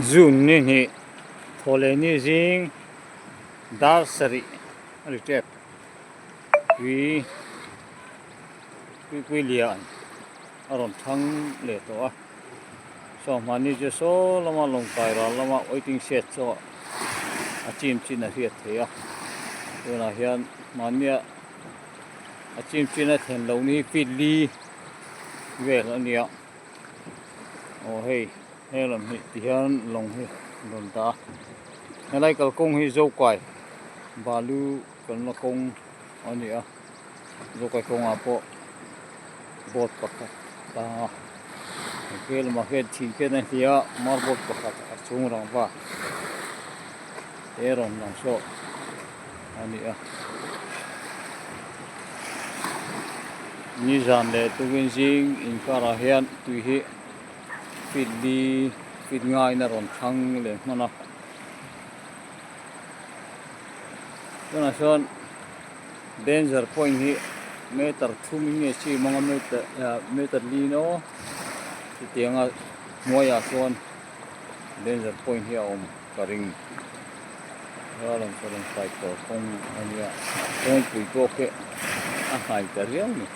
June ni hnih thawhleh ni zing dar sarih a ri tep tui tuipui lian a rawn thang leh tawh a saw hmani chu saw lama lawngkai ral lama waiting shed chu a chim chin a hriat theih a tunah hian hmania a chim chin a thlen loh ni hi feet li vel a nia aw hei he lam hi ti hian lawng hi an rawn dah a helai kalkawng hi zokai balu kalna kawng a ni a zokai kawngah pawh boat pakhat a tang a he lamah hian thing khian a hliah a marble pakhat a chung rangva te rawn lang saw a ni a nizan leh tukin zing inkarah hian tui hi feet li feet ngaiin a rawn thlang leh hman a tunah chuan danger point hi meter thum in nge chi hmanga meter ah meter li in aw chutianga hnuaiah chuan danger point hi a awm ka ring ral an sawn an kai tawh kawng a nia kawngpui pawh khi a hnai ta riau a ni.